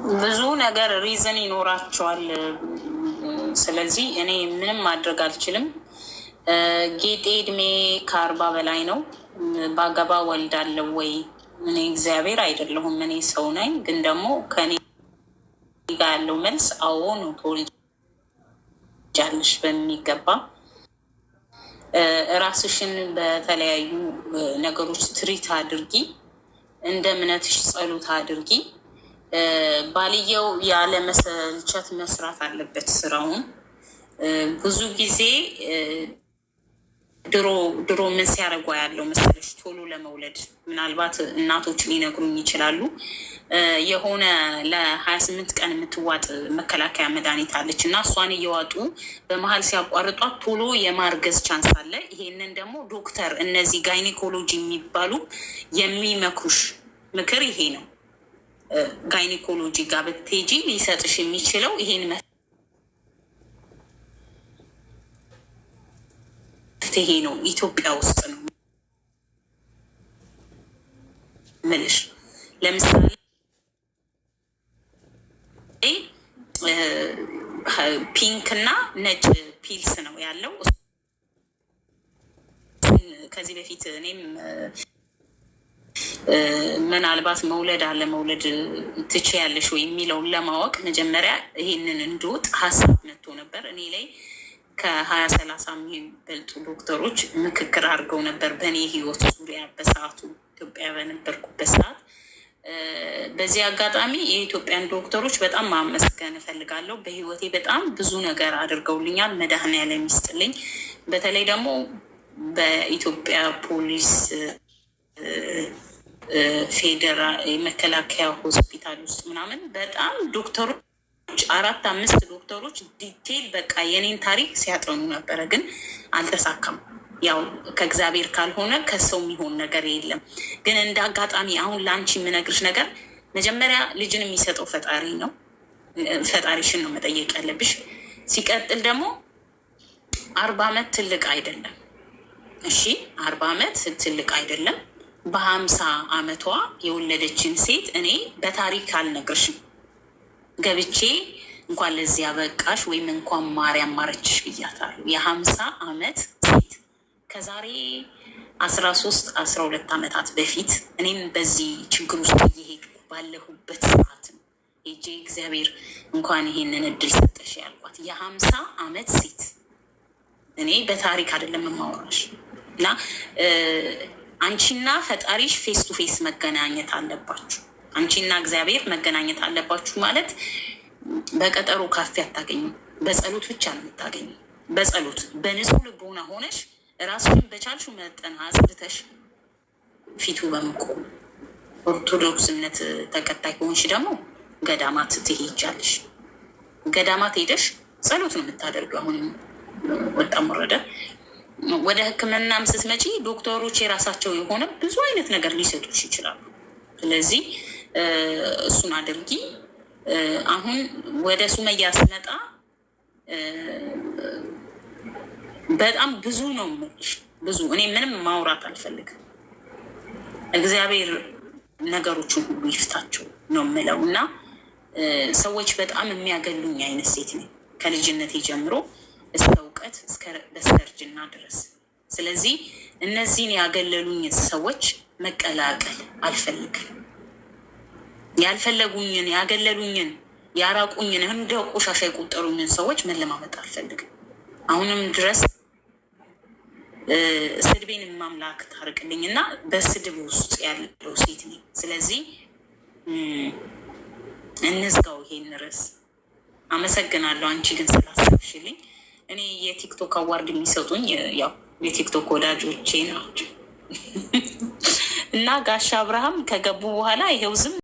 ብዙ ነገር reason ይኖራቸዋል። ስለዚህ እኔ ምንም ማድረግ አልችልም። ጌጤ እድሜ ከ40 በላይ ነው። ባገባ ወልዳለሁ ወይ? እኔ እግዚአብሔር አይደለሁም፣ እኔ ሰው ነኝ። ግን ደግሞ ከእኔ ጋር ያለው መልስ አዎ ነው፣ ትወልጃለሽ በሚገባ። እራስሽን በተለያዩ ነገሮች treat አድርጊ፣ እንደ እምነትሽ ጸሎት አድርጊ። ባልየው ያለ መሰልቸት መስራት አለበት ስራውን። ብዙ ጊዜ ድሮ ድሮ ምን ሲያደርጓ ያለው መሰለሽ፣ ቶሎ ለመውለድ ምናልባት እናቶች ሊነግሩኝ ይችላሉ። የሆነ ለ28 ቀን የምትዋጥ መከላከያ መድኃኒት አለች እና እሷን እየዋጡ በመሀል ሲያቋርጧት ቶሎ የማርገዝ chance አለ። ይሄንን ደግሞ ዶክተር እነዚህ gynecology የሚባሉ የሚመክሩሽ ምክር ይሄ ነው። Gynecology ጋር ብትሄጂ ሊሰጥሽ የሚችለው ይሄን መፍትሄ ነው። ኢትዮጵያ ውስጥ ነው ምልሽ። ለምሳሌ Pink እና ነጭ pills ነው ያለው። ከዚህ በፊት እኔም ምናልባት መውለድ አለመውለድ ትችያለሽ ወይ የሚለውን ለማወቅ መጀመሪያ ይሄንን እንድውጥ ሀሳብ መጥቶ ነበር እኔ ላይ። ከ20 30 የሚበልጡ ዶክተሮች ምክክር አድርገው ነበር በእኔ ህይወት ዙሪያ በሰዓቱ ኢትዮጵያ በነበርኩበት ሰዓት። በዚህ አጋጣሚ የኢትዮጵያን ዶክተሮች በጣም ማመስገን እፈልጋለሁ። በህይወቴ በጣም ብዙ ነገር አድርገውልኛል። መድኃኔዓለም ይስጥልኝ። በተለይ ደግሞ በኢትዮጵያ ፖሊስ ፌዴራል የመከላከያ ሆስፒታል ውስጥ ምናምን በጣም ዶክተሮች አራት አምስት ዶክተሮች detail በቃ የኔን ታሪክ ሲያጠኑ ነበረ፣ ግን አልተሳካም። ያው ከእግዚአብሔር ካልሆነ ከሰው የሚሆን ነገር የለም። ግን እንደ አጋጣሚ አሁን ለአንቺ የምነግርሽ ነገር መጀመሪያ ልጅን የሚሰጠው ፈጣሪ ነው። ፈጣሪሽን ነው መጠየቅ ያለብሽ። ሲቀጥል ደግሞ 40 ዓመት ትልቅ አይደለም። እሺ፣ 40 ዓመት ትልቅ አይደለም። በ50 ዓመቷ የወለደችን ሴት እኔ በታሪክ አልነግርሽም። ገብቼ እንኳን ለዚህ ያበቃሽ ወይም እንኳን ማርያም ማረችሽ ብያታለሁ። የ50 ዓመት ሴት ከዛሬ 13 12 ዓመታት በፊት እኔም በዚህ ችግር ውስጥ እየሄድኩ ባለሁበት ሰዓት ነው ሄጄ እግዚአብሔር እንኳን ይሄንን እድል ሰጠሽ ያልኳት የ50 ዓመት ሴት። እኔ በታሪክ አይደለም የማወራሽ እና አንቺና ፈጣሪሽ face to face መገናኘት አለባችሁ። አንቺና እግዚአብሔር መገናኘት አለባችሁ ማለት በቀጠሮ ካፌ አታገኙም። በጸሎት ብቻ ነው የምታገኙ። በጸሎት በንጹህ ልቦና ሆነሽ ራስሽን በቻልሽው መጠን አጽድተሽ ፊቱ በመቆም፣ ኦርቶዶክስ እምነት ተከታይ ከሆንሽ ደግሞ ገዳማት ትሄጃለሽ። ገዳማት ሄደሽ ጸሎት ነው የምታደርገው። አሁንም ወጣም ወረደ ወደ ሕክምናም ስትመጪ ዶክተሮች የራሳቸው የሆነ ብዙ አይነት ነገር ሊሰጡሽ ይችላሉ። ስለዚህ እሱን አድርጊ። አሁን ወደ ሱመያ ስመጣ በጣም ብዙ ነው የምልሽ፣ ብዙ እኔ ምንም ማውራት አልፈልግም። እግዚአብሔር ነገሮችን ሁሉ ይፍታቸው ነው የምለው እና ሰዎች በጣም የሚያገሉኝ አይነት ሴት ነኝ ከልጅነቴ ጀምሮ እስከ እውቀት እስከ በስተርጅና ድረስ። ስለዚህ እነዚህን ያገለሉኝ ሰዎች መቀላቀል አልፈልግም። ያልፈለጉኝን፣ ያገለሉኝን፣ ያራቁኝን፣ እንደ ቆሻሻ የቆጠሩኝን ሰዎች መለማመጥ አልፈልግም። አሁንም ድረስ ስድቤን ማምላክ ታርቅልኝ እና በስድብ ውስጥ ያለው ሴት ነኝ። ስለዚህ እንዝጋው ይሄን ርዕስ። አመሰግናለሁ። አንቺ ግን ስላሰብሽልኝ። እኔ የቲክቶክ award የሚሰጡኝ ያው የቲክቶክ ወዳጆቼ ናቸው እና ጋሻ አብርሃም ከገቡ በኋላ ይሄው ዝም